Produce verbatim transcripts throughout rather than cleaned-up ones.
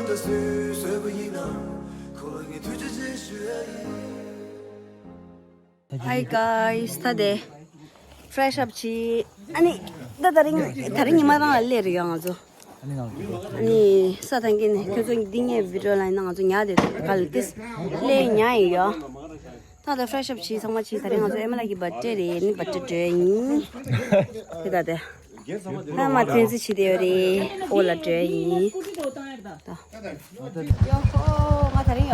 Hi guys, ད་དེ་fresh up བྱས། ཨ་ནི་ད་དེ་རིང་དེ་རིང་ཉི་མ་རང་ལ་སླེབས་རེད་ཡ་ང་ཚོ། ཨ་ནི་ས་ཐང་གི་ནས་ཁྱོད་ཚོ་འདི་ངའི་video ལ་ཡིན་ན་ང་ཚོ་ཉལ་བསྡད་ག་ལ་ཏིས་སླེབས་ཉལ་ཡིན་ཡ། ད་ལྟ་fresh up བྱས་ཚང་མ་བྱས། དེ་རིང་ང་ཚོ་ཨེ་མ་ལགས་ཀྱི་birthday རེད། ཨ་ནི་birthday འགྲོ་ཡ་ཡིན། དེ་ད་དེ་ཨ་མ་ཐོན་རྩིས་བྱས་བསྡད་ཡོད་རེད། ཨོ་ལ་འགྲོ་ཡ་ཡིན། ད་ཡོ་ཧོ། ང་དེ་རིང་ཡ་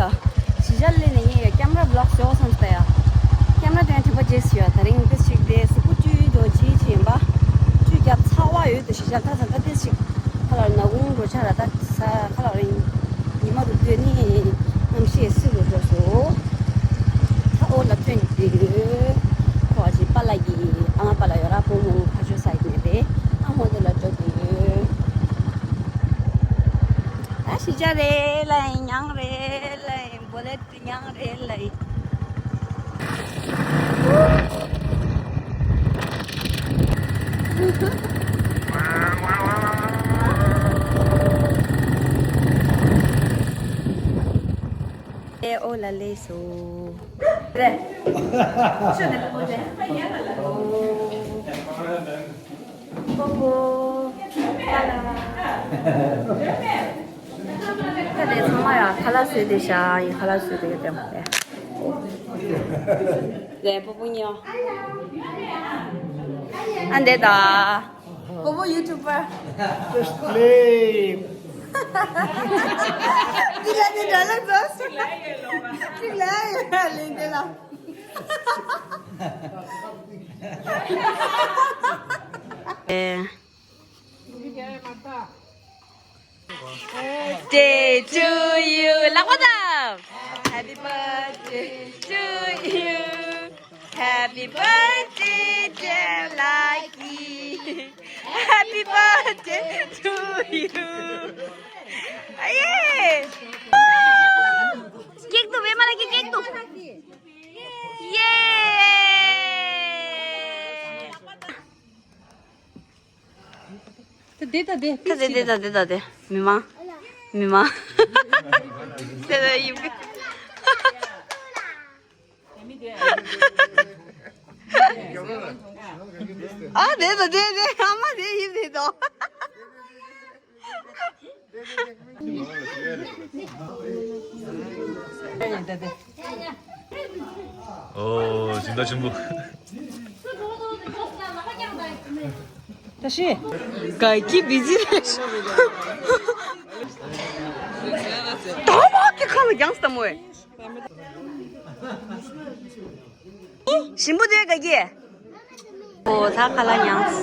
གཞིས་ཆགས་སླེབས་ནས་ངས་ཡ་camera vlog བཟོ་བསམ་སྟེ་ཡ། camera དོན་དྲི་བ་རྗེས་སུ་ཡ། དེ་རིང་འདི་ཞིག་དེ་གཟུགས་པོ་བཅུད་འགྲོ་བྱེད་བྱེད་ཡིན་པ། བཅུད་རྒྱབ་ཚ་བ་ཡོད་དུ་གཞིས་ཆགས་ད་ས་ད་ཏིས་ཞིག་ཁ་ལག་ནག་ཁུང་འགྲོ་ཆ་ར། ད་ས་ཁ་ལག་རིང་ཉི་མ་རུ་སྟོད་ནི་གནམ་གཤིས་བསིལ་རུ་འགྲོ་སོ། ད་ཨོ་ལ་ཐོན་གྱི་ཡོད། ཁོ་ཅི་པཱ་ལགས་ཀྱི་ཨ་མ་པཱ་ལགས་ཡོད་ར། བུ་མོ་ཕ་ཆོས་ས་ཡིན་ནས་རེད། ཨ་མོ་དེ་ལ་འགྲོ་གི་ཡོད། ད་གཞིས་ཆགས་རེད་ལ་ཡིན། ཉང་རེད་ལ་ཡིན། བོ་ལེ་ཉང་རེད་ལ་ཡིན། ཨེ་ཨོ་ལ་ལེ་སོ། རེད། ཤོད་ནས་ལོག་རེད། ཨོ། པོ་པོ། ཨ་ལ། ད་དེ་ཚང་མ་ཡ་ཁ་ལག་བཟོས་ཏེ་བཞག་ཡིན། ཁ་ལག་བཟོས་ཏེ་ཡོད་དེ། རེད། པོ་པོ་གཉིས། ཨ་འདེ་ད། པོ་པོ་YouTuber། Just play. འདི་ལ་ནི་འདྲ་ལ་ཚོ། གཅིག་ལ་ཡོད་ལེན་དེ་ལ། ཨེ། Birthday to you. ལག་པ་བརྡབ། Happy birthday to you. Happy birthday, dear Lucky. Happy birthday to you. ཨ་ཡེ། ཀེག་འདུག་པས་མ་ལ་ཀི་ཀེག་འདུག་ཡེ། ད་དེ་ད་དེ། ད་དེ་དེ་ད་དེ་ད་དེ། མི་མང་། མི་མང་། དེ་ད་ཡིབ། ཨ་དེ་ད་དེ་དེ། ཨ་མ་དེ་ཡིབ་དེ་དོ། ཨོ། སྦྱིན་བདག་ཆེན་པོ། ད་ཤི། ག་གི་བི་ཛི་རེད། ད་མ་གི་ཁ་ལ་རྒྱང་སྟ་མོ་ཨེ། ཞིམ་པོ་འདུག་ག་གི། ཨོ་ད་ཁ་ལག་མྱངས།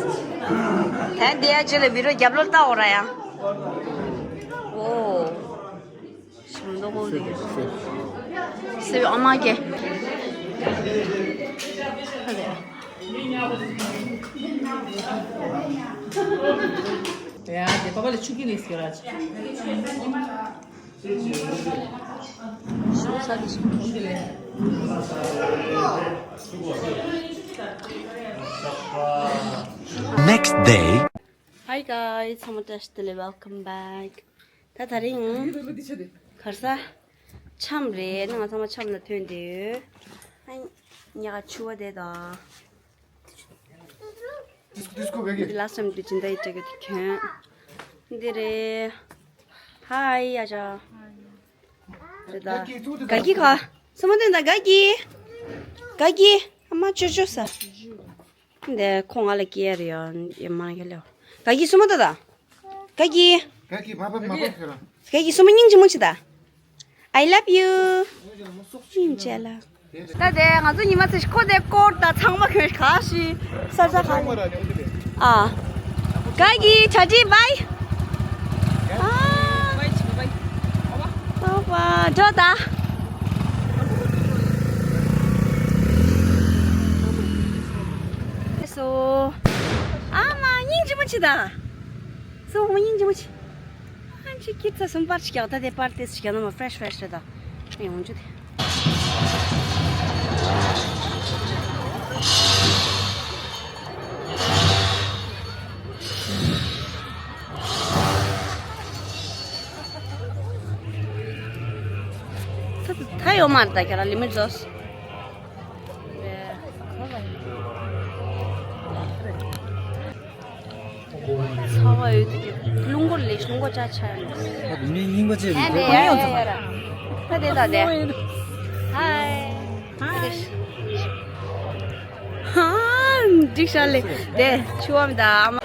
དེ་འདི་ཡ་ཅི་ལ་བི་རོ་རྒྱབ་ལོ་ལྟ་འོ་ར་ཡ། ཨོ། ཞིམ་མདོག་ཁོག་འདུག་སེ་ཨ་མ་གེ། ཡ་དེ་པ་པ་ལ་ཆུ་ཀི་ནི་སྐྱོ་ར་ཆུ། Next day. Hi guys, ཚང་མ་བཀྲ་ཤིས་བདེ་ལེགས། Welcome back. ད་དེ་རིང་གར་ས་འཆམ་རེད། ང་ཚང་མ་འཆམ་ལ་ཐོན་བསྡད་ཡོད། ཨ་ཉག་ཆུ་བ་དེ་དང་། ཌིས་ཀོ་ཌིས་ཀོ་ག་གི། འདི་ལ་སམ་དུ་ཅི་འདའི་ཏྲེ་གི་ཁྱོན། འདི་རེད། ཧའི་ཡ་ཅག་རེད་ད། ག་གི་ག། སུ་མ་དེ་ད་ག་གི། ག་གི། ཨ་མ་ཅོ་ཅོ་ས། འདི་ཁོ་ང་ལ་སྐྱེལ་རེད་ཡ། ཡ་མ་གི་ལེའོ། ག་གི་སུ་མ་ད་ད། ག་གི། ག་གི་མ་པ་མ་པ་ཁྱོད་རང་། ག་གི་སུ་མ་སྙིང་རྗེ་མོ་ཆེ་ད། I love you. སྙིང་རྗེ་ལ། ད་དེ་ང་ཚོ་ཉི་མ་ཚེ་ཁོ་དེ་སྐོར་ད་ཚང་མ་ཁྱོད་ག་ཤི་ས་ས་ག་ཡི། ཨ། ག་གི་ཆ་ཅི་བའི། ཨ། ཨོ་པ་འགྲོ་ད། སོ། ཨ་མ་སྙིང་རྗེ་མོ་ཆེ་ད། སོ་མ་སྙིང་རྗེ་མོ་ཆེ། ཨ་ཅི་ཀི་ཚ་སུམ་པར་ཅི་ཀྱག་ད་དེ་པར་ཏེ་ཅི་ཀྱག་ན་མ་ཕྲེཤ་ཕྲེཤ་རེད་ད། ཡོང་རྒྱུ་དེ། ཡོད་མ་རེད་ད་ཁྱོད་རང་ལི་མིར་ཛོས། ཚ་བ་ཡོད་དུ་ཀྱི་རླུང་སྐོར་ལས་རླུང་སྐོར་ཆ་ཆ་ཡོད། ད་དུ་མི་རྙིང་པ་ཅིག་རེད། ཧ་དེ་ད་དེ། ཧའི། ཧའི། ཧ་འགྲིག་ཤག་ལེ། དེ་ཆུ་བ་མི་ད་ཨ་མ།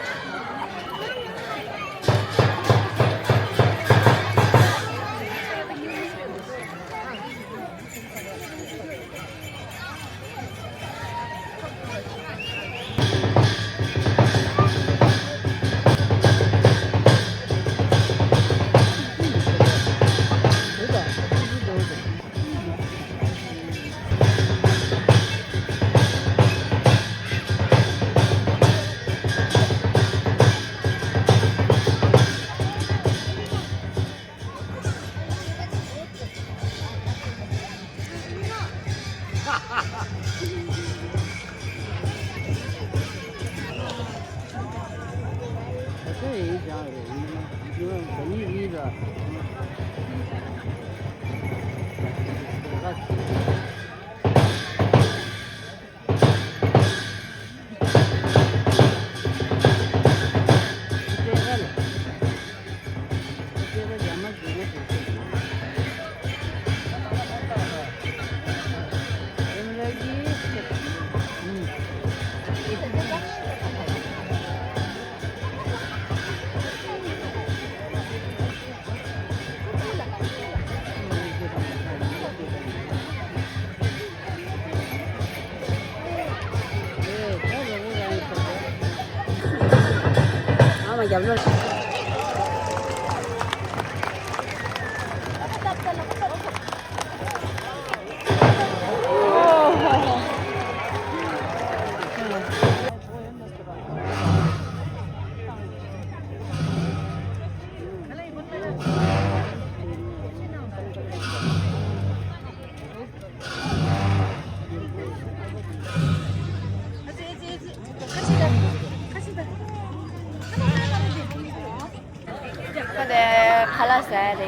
ཁ་དེ་ཁ་ལག་ཟ་རེད།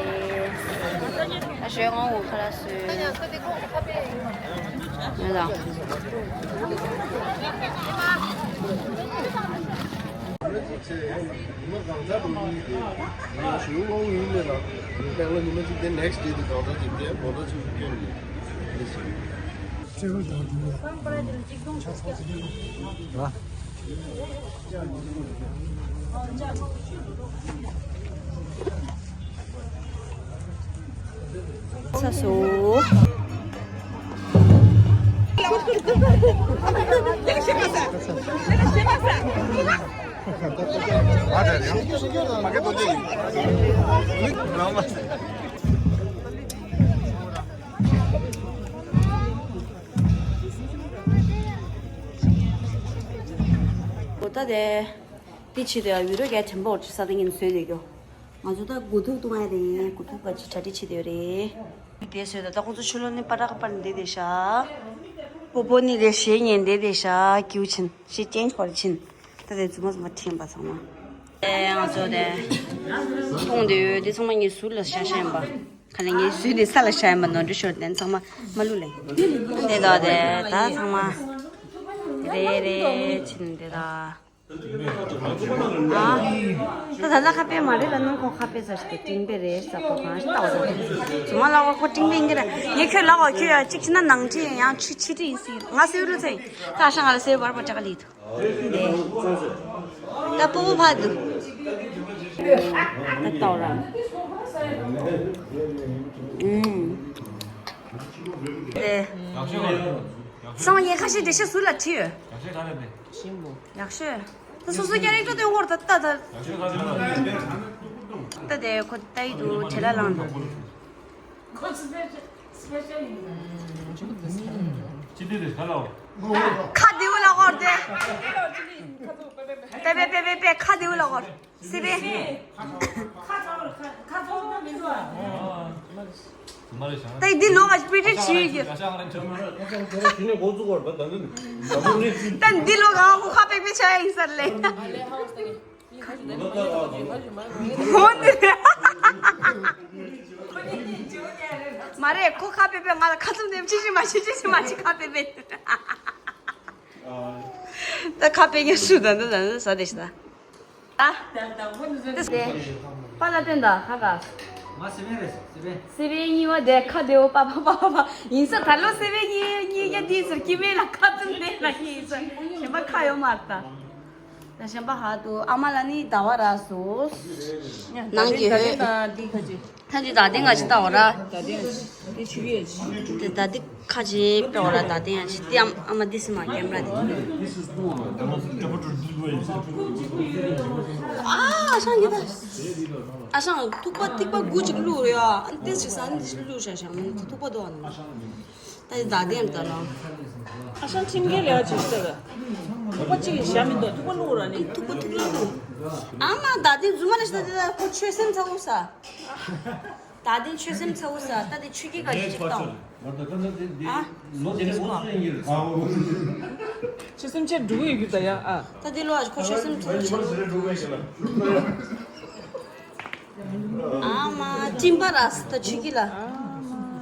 ཨ་ཞོའི་ངོ་བོ་ཁ་ལག་ཟོས། ཡོད་ལ། ཚ་སོ། ད་དེ། དེ་ཕྱི་དེ་ཡུ་རོ་གའི་དྲན་པ་འོར་ཅི་ས་དེ་ངན་བཟོས་ལས་གྱོ། ང་ཚོ་ད་དགུ་ཐུག་བཏུང་ཡ་རེད། དགུ་ཐུག་པ་ཅི་གྲ་སྒྲིག་བྱེད་དེ་རེད། དེ་བཟོས་ད་ད་ཁོང་ཚོ་ཆུ་ལོ་ནི་པ་རག་པར་འདེད་དེ་ཤ། པོ་པོ་ནི་རེ་ཞེ་ཉན་འདེད་དེ་ཤ་ཀིའུ་ཆིན་ཞེ་ཅན་ཁོར་ཆིན། ད་དེ་རྫུན་མ་རྫུན་མ་ཁྲིམས་པ་ཚང་མ། ཨེ་ང་ཚོ་དེ། མཐོང་དུས་དེ་ཚང་མ་ངས་ཟུར་ལ་བཞག་བཞག་ཡིན་པ། ཁ་ལས་ངས་ཟུར་དེ་ས་ལ་བཞག་ཡིན་པ་ནོར་འཁྲུལ་ཤོར་དེ་ཚང་མ་མ་ལུས་ལེ། དེ་དག་དེ་ད་ཚང་མ། རེད་རེད་ཕྱིན་དེ་དག་ཨ། ད་ད་ལྟ་ཁ་དཔེ་མ་རེད་ལ་ནང་ཁོ་ཁ་དཔེ་ཟ་ཞིག་དེ་ཏིང་པེ་རེད་ཟ་ཁོ་གང་ཞིག་ལྟ་བ་ཟ། ཚང་མ་ལ་ཁོ་ཁོ་ཏིང་པེ་ཡིན་གྱི་རེད། ངས་ཁྱོད་ལ་ཁོ་ཁྱོད་ཡ་གཅིག་ཕྱིན་ན་ནང་ཁྲིད་ཡང་ཆུ་ཆུ་ཁྲིད་ཡིན་སྲིད། ང་སེའུ་རུ་ཚེ་ད་ཤ་ང་ལ་སེའུ་བར་བར་ཅག་ལི་ཐུ། ད་པོ་པོ་ཕ་དུ། ད་ཏོ་ར། ཨུམ། དེ། སང་ཉིན་ཁ་ཤས་འགྲེལ་བཤད་ཟུར་ལ་ཁྲིད་ཡོད། ཡག་ཤོས། ད་སོ་སོ་ཀྱ་རེག་ཊར་དེ་བོར་ད་ད་ད། ད་དེ་ཁོ་ད་ཡི་དུ་བྲེལ་ལ་ལངས་འདུག་ཁ་དེའུ་ལ་བོར་དེ། པེ་པེ་པེ་པེ་པེ་ཁ་དེའུ་ལ་བོར། སི་པེ། ད་འདི་ལོ་ག་པི་ཏི་ཆི་ཡོད། ད་འདི་ལོ་ག་ཁོ་ཁ་པེ་པེ་ཆ་ཡིན་ས་ལེ། ཧོ་འདི། མ་ ཨ་རེ་ཁོ་ཁ་པེ་པེ་ང་ལ་ཁ་ཙུམ་དེ་ཅི་ཅི་མ་ཅི་ཅི་ཅི་མ་ཅི་ཁ་པེ་པེ། ད་ཁ་པེ་ངས་སུ་ད་འདི་ད་འདི་ཟ་དེ་ཤི་ད། ཨ། དེ་དེ་པ་ལ་བསྟན་ད་ཧ་ག་ང་སེ་བན་རེད་སེ་བན། སེ་བན་གཉིས་པ་དེ་ཁ་བདེ་བོ་པ་པ་པ་པ་པ་ཡིན་ས་ད་ལོ་སེ་བན་གཉིས་གཉིས་ཀ་འདི་ཟེར་གྱི་མེད་ལ་ཁ་ཙུམ་དེ་ལ་གཉིས་ཡིན་ས་གཞན་པ་ཁ་ཡོད་མ་རེད་ད། ད་གཞན་པ་ཧ་དུ་ཨ་མ་ལ་ནི་ཟླ་བ་ར་སོ། ནང་གི་ཧོད། ད་འདི་ཁ་ཅིག་ད་འདི་ད་ལྟའི་ང་ཅི་ལྟ་བ་ར། ད་ལྟའི་ང་ཅི་དེ་ཆུ་ཡོད་ཅི། དེ་ད་འདི་ཁ་ཅིག་ལྟ་བ་ར་ད་ལྟའི་ང་ཅི་དེ་ཨམ་ཨ་མ་འདི་སི་མ་ཀེམ་ར་དེ། ཨ་ཤང་གི་ད། ཨ་ཤང་ཐུག་པ་ཐིག་པ་དགུ་ཅིག་བླུགས་རེད་ཨ། ཨ་ཏེ་ཅིག་ས་ནི་ཅིག་བླུགས་ཤ་ཤང་ཐུག་པ་དོ་ཨ་ནི། ད་ཡི་ད་དེ་ཨམ་ད་ལ། ཨ་ཤང་ཁྲིམས་འགལ་ལས་ཨ་ཅིག་ཤི་ད། ཐུག་པ་ཅིག་ཞྭ་མི་འདུག་ཐུག་པ་བླུགས་ར་ནི། ཐུག་པ་ཐུག་པ་བླུགས། ཨ་མ་ད་དེ་རྫུན་མ་ནི་ཤི་ད་དེ་ད་ཁོ་ཆོས་སེམས་ཚ་བོ་ས། ད་དེ་ཆོས་སེམས་ཚ་བོ་ས་ད་དེ་ཆོས་ཀྱི་ག་ཞིག་ཅིག་བཏང་། ཨ། ཆོས་སེམས་ཆེ་འགྲོ་གི་ཡོད་ད་ཡ་ཨ། ད་དེ་ལོ་ཨ་ཁོ་ཆོས་སེམས་ཚ་བོ་ཆེ། ཨ་མ་སྤྲིན་པ་ར་ས་ད་ཆོས་ཀྱི་ལ།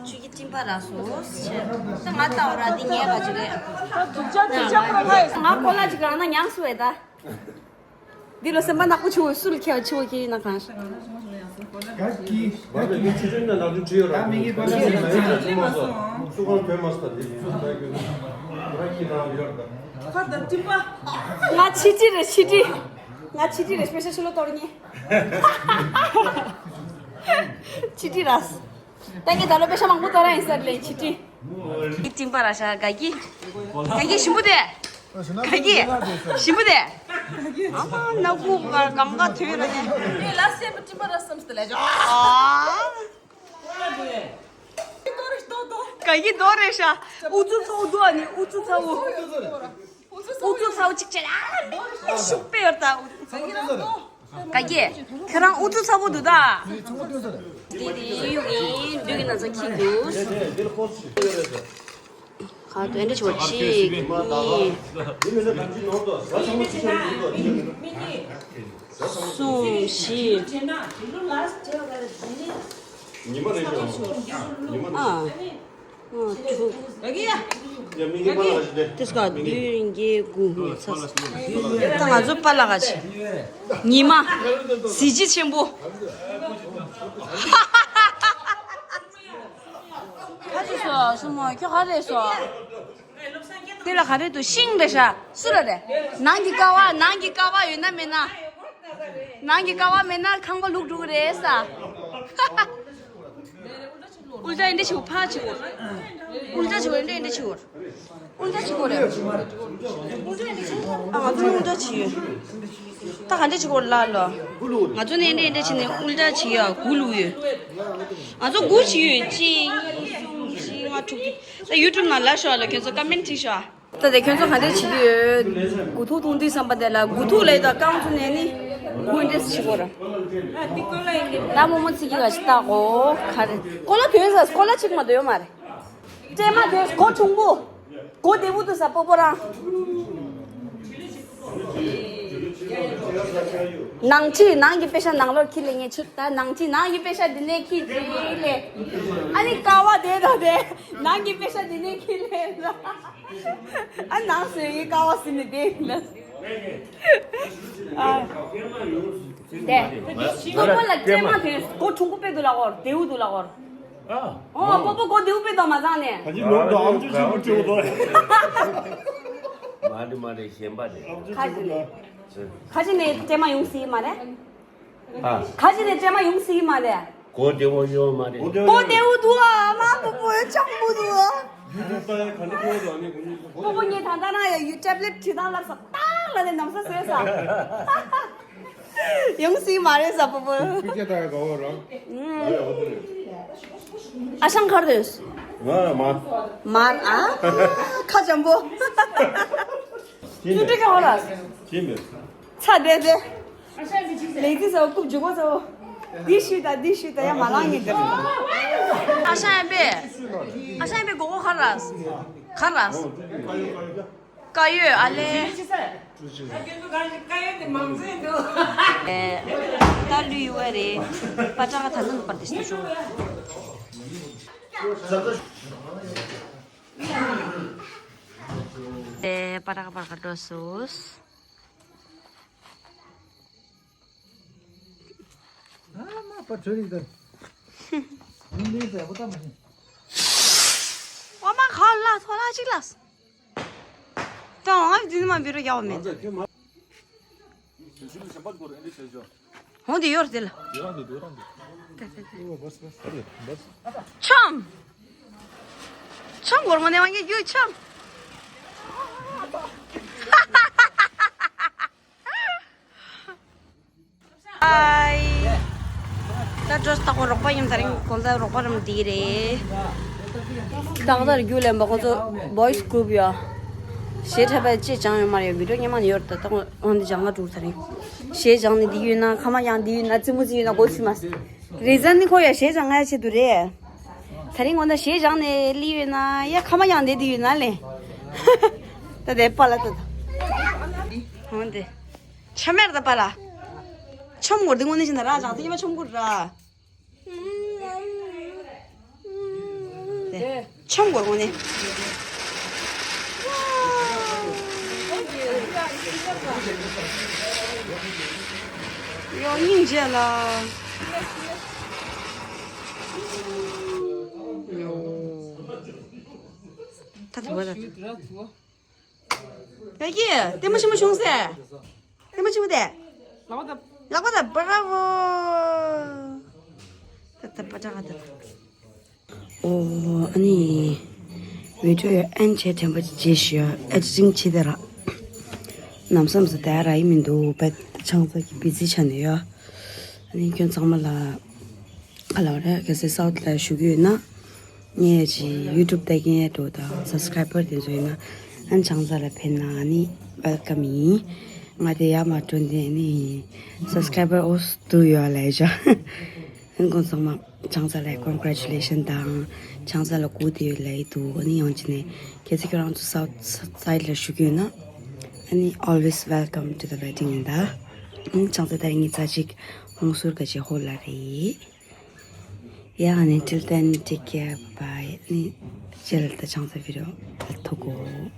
ཆོས་ཀྱི་སྤྲིན་པ་ར་སོ་ཆེ། ད་ང་ལྟ་བ་ར་དེ་ཉལ་བ་ཅི་རེད། ད་དུག་ཅག་དུག་ཅག་ཁ་ཁ་ཡོད་ང་ཁོ་ལ་ཅིག་རང་ན་མྱངས་སུ་བས་ད། འདི་ལོ་སེམས་པ་ནག་པོ་ཆུ་བོ་སུ་ལ་ཁྱེར་ཆུ་བོ་ཁྱེར་ཡིན་ན་གང་ཤ། ག་གི་ག་གི་ཆུ་ཆུ་ན་ནག་ཆུ་ཆུ་ཡོད་ར། ད་མི་ངེས་པ་ལ་ཡིན་ན་ཆུ་མ་སོང་། སུ་གང་བོད་མ་སོང་ད་འདི་ཆུ་ད་གི་ར་ཁྱི་རང་ཡོད་ར། ཁ་ད་ཏི་པ། ང་ཆི་ཏི་རེ་ཆི་ཏི། ང་ཆི་ཏི་རེ་སྤེ་ཤ་ཆུ་ལོ་གཏོར་ཉེ། ཆི་ཏི་ར། ད་ངས་ད་ལོ་པེ་ཤ་མང་པོ་ཏོ་ར་ཡིན་ས་ལེ་ཆི་ཏི། ཡིག་ཏིང་པ་ར་ཤ་ག་གི། ག་གི་ཞིམ་པོ་དེ། ག་གི། ཞིམ་པོ་དེ། ཨ་མ་ན་གུ་ག་གམ་ག་ཐོན་ར་ནི། ངས་ལ་སེ་པ་ཏིང་པ་ར་བསམ་སྟེ་ལས་ཅོ། ཨ། ག་གི་དོ་རེ་ཤ། ཨུ་ཚུ་ཚོ་དོ་ནི་ཨུ་ཚུ་ཚ་བོ། ཨུ་ཚུ་ཚ་བོ་ཅིག་ཅེ་ལ། ཤུག་པེ་ཡོར་ད། ག་གི། ཁྱོད་རང་ཨུ་ཚུ་ཚ་བོ་འདུག་ད། འདི་འདི་ཡུག་ཡིན་འདུག་གི་ན་ཚ་ཁྱི་འདུག་ཁ་དོན་འདྲ་ཆོ་གཅིག་གཉིས། གསུམ་བཞི། ཉི་མ་རེ་ཉི་མ་ཨ། ཨ་དྲུག་ཡ་མི་ངེས་པ་ལ་ཞིག་དེ། དེ་སྐབས་བདུན་བརྒྱད་དགུ་ཚ། ད་ང་ཚོ་པཱ་ལགས་ཀྱི་ཉི་མ་གཟི་བརྗིད་ཆེན་པོ། ཁ་ཅིག་སོ་སོ་མོ་ཁྱོད་ག་རེ་སོ། དེ་ལ་ག་རེ་འདུག་ཤིང་རེད་ཤག་སུ་ལ་རེད། ནང་གི་ཀ་བ་ནང་གི་ཀ་བ་ཡོད་ན་མེད་ན། ནང་གི་ཀ་བ་མེད་ན་ཁང་པ་ལུག་འགྲོ་གི་རེད་ས། ཨུལ་ཏྲ་འདི་ཆུ་ཕ་ཆུ། ཨུལ་ཏྲ་ཆུ་འདི་འདི་ཆུ། ཨུལ་ཏྲ་ཆུ་གོ་རེ། ཨུལ་ཏྲ་འདི་ཆུ། ཨ་ང་ཚོ་ཨུལ་ཏྲ་ཆུ། ད་ག་འདི་ཆུ་གོ་ལ་ལ། ང་ཚོ་ནས་འདི་འདི་ཆུ་ནས་ཨུལ་ཏྲ་ཆུ་ཡ་དགུ་ལུག་ཡོད། ང་ཚོ་དགུ་ཆུ་ཡོད་གཅིག་གཉིས་གསུམ་བཞི་ལྔ་དྲུག་ད་ཡུ་ཊུབ་ནང་ལ་ཤོག་ལ་ཁྱོད་ཚོ་ཀ་མེན་ཊི་བྲིས་ཤོག་ད་དེ་ཁྱོད་ཚོ་ག་འདྲས་བྱེད་ཀྱི་ཡོད། དགུ་ཐུག་འཐུང་དུས་བསམ་པ་དེ་ལ་དགུ་ཐུག་ལས་ད་རྐང་ཚོ་ནས་ནི་དགུ་འདྲས་བྱེད་དགོས་ར། ད་རྨོ་མོ་ཚིག་གི་ག་ཞིག་བཏགས་གོ་ག་རེ། ཀོ་ལ་དོན་ཟ་ཀོ་ལ་ཆིག་མ་དོན་མ་རེད། སྲན་མ་དོན་གོ་ཆུང་པོ། གོ་བདེ་པོ་འདུག་ས་སྤོ་བོ་རང་། ནང་ཁྲིད་ནང་གི་པེ་ཤ་ནང་ལོགས་ཁྱི་ལས་ངས་ཆུ་ད་ནང་ཁྲིད་ནང་གི་པེ་ཤ་འདི་ནས་ཁྱི་ཅིག་ལས། ཨ་ནི་ཀ་བ་དེ་དང་དེ་ནང་གི་པེ་ཤ་འདི་ནས་ཁྱི་ལས་ལ། ཨ་ནང་སོས་ཡི་ཀ་བ་ཟིན་ནས་བསྡད་ཡིན་ལ། ཨ། དེ། སྤོ་བོ་ལ་སྲན་མ་དེ་སྒོ་ཆུང་པོ་དཔེ་འདུག་ལ་གོ་བདེའུ་འདུག་ལ་གོ། ཨ། ཨོ་སྤོ་བོ་སྒོ་བདེའུ་དཔེ་འདུག་མ་བཟང་ནས། ད་ཅི་ལོ་འདུག་ཨམ་ཅོག་ཆུང་ཆུང་འདུག་མ་རེད་མ་རེད་གཞན་པ་རེད། ཁ་ཅིག་ནས། ཁ་ཅིག་ནས་སྲན་མ་ཡོང་སྲིད་མ་རེད། ཨ། ཁ་ཅིག་ནས་སྲན་མ་ཡོང་སྲིད་མ་རེད། གོ་བདེ་བོ་ཡོད་མ་རེད། གོ་བདེ་བོ་འདུག་ཨ་མ་སྤོ་བོ་ཡོད་ཆགས་པོ་འདུག་ཨ། ཡུ་ཊུབ་ལྟ་ཡ་ག་འདྲ་གོ་བ་འདུག་ཨ་ནི་གོ་ནི་སྤོ་བོ་ངས་ད་ལྟ་ན་ཡ་ཡུ་ཊེབ་ལེཊ་བྲིས་སྟངས་ལབ་ས་ཏང་ལ་ནས་ནམ་ས་བཟོས་ས། ཡོང་སྲིད་མ་རེད་ས་སྤོ་བོ། སྤུས་ཀ་ལྟ་ཡ་ག་བ་རང་། ཨ་ཤང་གར་དོས། ང་མ། མར་ཨ། ཁ་འཇམ་པོ། ཅི་ནས། ཅི་འདྲ་ག་བ་ལ། ཅི་མེད། ཚ་བསྡད་དེ། ལེགས་ཚིག་ཟ་བ་རྐུབ་འཇུག་གོ་ཚ་བོ། འདི་ཞུས་དང་འདི་ཞུས་དང་ཡ་མ་ལང་ངེས་འདིར། ཨ་ཤ་ཡན་པས། ཨ་ཤ་ཡན་པས་མགོ་སྐོར་ག་ར། ག་ར། ཀ་ཡོད་ཨ་ལེ། ད་ལུས་ཡོད་རེད། པ་ཏྲ་ག་ད་ནང་པར་དེ་ཤི་ཤོག་ཨེ། པ་ར་ཀ་པ་ར་ཀ་འགྲོ་སོང་། ཨ་མ་པ་བྲོས་རིགས་དང་། ཡིན་ཡིན་ཟེར་པོ་ད་མ་ཤེས། ཨོ་མ་ཁ་ལ་ཐོ་ལ་ཅིག་ལ། ད་ང་འདི་ནི་མ་འབི་རུ་ཡག་མེད། འོང་དེ་ཡོར་དེ་ལ། ཆམ། ཆམ་གོར་མོ་ནས་ང་གི་རྒྱུ་ཆམ། ཨའི། ད་འགྲོ་སྟག་པོ་རོགས་པ་ཡིན་ད་རིང་གོང་ས་རོགས་པ་རམ་འདི་རེད། ཏག་ཏག་རྒྱུ་ལེན་པ་ཁོང་ཚོ་boys group ཡ། གཞས་འཁྲབ་པ་ཅེས་སྦྱང་ཡོད་མ་རེད། བི་ཌིའོ་སྙན་མ་ནས་ཡོད་ད་ཏག་འོང་འདི་སྦྱང་ང་འགྲོ་ད་རིང་། གཞས་སྦྱང་ནས་འདི་ཡོད་ན་ཁ་མ་ཡང་འདི་ཡོད་ན་ཙི་མོ་ཙི་ཡོད་ན་གོ་ཚུལ་མ། རེ་ཛན་ནི་ཁོ་ཡ་གཞས་སྦྱང་ང་ཡ་ཆེད་དུ་རེད། ད་རིང་ངོ་ན་གཞས་སྦྱང་ནས་སླེབས་ཡོད་ན་ཡ་ཁ་མ་ཡང་འདི་འདི་ཡོད་ན་ལེ། ད་དེ་པ་ལ་ད་ད། འོང་འདི། ཆམ་མེར་ད་པ་ལ། ཆམ་གོར་དེ་དངོས་གནས་བྱས་ན་ར་ཅང་ཏི་ཉི་མ་ཆམ་གོར་ར། ཆམ་གོར་དངོས་གནས། ཡོ་སྙིང་རྗེ་ལ། ད་ཐུབ་པ་ད། ཡ་ཀྱི། ལྟད་མོ་ཆེན་མོ་བྱུང་ཟེར། ལྟད་མོ་ཆེན་མོ་དེ། ལག་པ་ད། ལག་པ་ད་བ་ར་བོ། ད་ད་པ་ཏྲ་ག་ད། ཨོ། ཨ་ནི། བི་ཌིའོ་ཡ་ཨན་ཆེ་དྲན་པ་ཅི་བྱེད་ཤི་ཡ་ཨེ་ཌི་ཊིང་བྱེད་དེ་ར། ནམ་བསམ་ས་དེ་ར་ཡིན་མི་འདུག་པད་ཆང་ས་གི་བི་ཛི་ཆགས་ནས་ཡ། ཨ་ནི་ཁྱོད་ཚང་མ་ལ། ཨ་ལ་རེ་གལ་སྲིད་སའུ་ཐི་ལ་བཞུགས་ཡོད་ན། ངས་ཅི་ཡུ་ཊུབ་ལྟ་མཁན་འགྲོ་དང་སབ་སི་ཀ་རའི་བར་དེ་ཚོ་ཡིན་ན། ཨན་ཆང་ས་ལ་ཕེབས་ན་ཨ་ནི་ཝེལ་ཀམ་ཡིན། ང་དེ་ཡར་མར་འགྲོ་འདི་ནི་སབ་སི་ཀ་རའི་བར་ཨོ་སི་དུ་ཡོད་ལ་ཡ། ཨན་ཁོང་ཚང་མ་ཆང་ས་ལ་ཀོན་གྷ་རེ་ཅུ་ལེ་ཤན་དང་ཆང་ས་ལ་སྒུག་བསྡད་ཡོད་ལ་ཡི་འདུག་ཨ་ནི་ཡང་ཅི་ནས་གལ་སྲིད་ཁྱོད་རང་ཚོ་སའུ་ཐི་སའི་ཌི་ལ་བཞུགས་ཡོད་ན། ཨ་ནི་always welcome to the wedding ཡིན་ད། ཨན་ཆང་ས་ད་རིང་ངི་ཙ་ཅིག་ཧོང་སུར་ག་ཅིག་ཧོ་ལ་རེད། Yeah, honey, till then, take care, bye bye. ནི་ཇེལ་ད་ཆང་ས་བི་རོ་ཐུག་གོ།